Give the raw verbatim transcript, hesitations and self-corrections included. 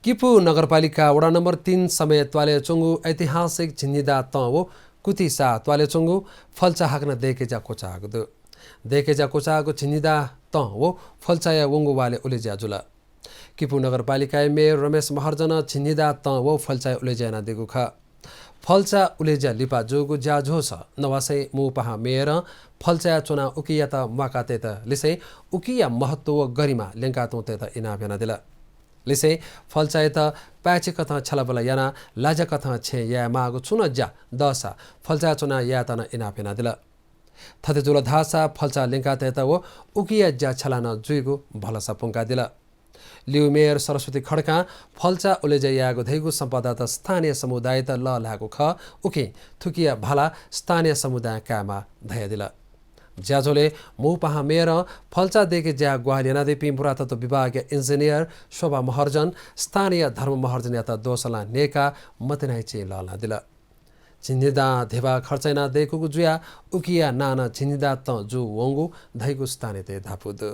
किपू नगरपालिका वडा नम्बर तीन समय् त्वालय् च्वंगु ऐतिहासिक झिंनिदा तं व कुतिसा त्वालय् च्वंगु फल्चा हाकनं दय्‌के ज्या क्वचाःगु दु। दय्‌के ज्या क्वचाःगु झिंनिदा तं व फल्चाया वंगु वालय् उलेज्या जुल। किपू नगरपालिकाया मेयर रमेश महर्जनं झिंनिदा तं व फल्चाया उलेज्या यानादीगु खः। फल्चा उलेज्या लिपा जूगु ज्याझ्वलय् नवासय् मू पाहां मेयरं फल्चाय् च्वनाः उकियात म्वाका तयेत लिसें उकिया महत्व व गरिमा ल्यंकातुं तयेत इनाप यानादिल। लिसें फल्चायात पाय्‌छि कथं छ्यलाबला यानाः लाज्या कथं छेँ यायेमाःगु छुं नं ज्या दःसा फल्चाय् च्वनाः यायेत नं इनाप यानादिल। थथे जुल धाःसा फल्चा ल्यंका तयेत व उकिया ज्या छ्यला नं जुइगु भलसा प्वंकादिल। लिउ मेयर सरस्वती खड्कां फल्चा उलेज्या यायेगु धइगु सम्पदात स्थानीय समुदायत लःल्हायेगु खः, उकिं थुकिया भाला स्थानीय समुदायं कायेमाः धयादिल। ज्याझ्वलय् मू पाहां मेयरं फल्चा दय्‌के ज्याय् ग्वाहालि यानादीपिं पुरातत्व विभागया इन्जिनियर शोभा महर्जन, स्थानीय धर्म महर्जनयात दोसलां न्यय्‌काः मतिनाया चिं लःल्हादिल। झिंनिदां धिबा खर्च यानाः दय्‌कूगु जुयाः उकिया नां नं झिंनिदा तं जू वंगु धइगु स्थानीयतय् धापू दु।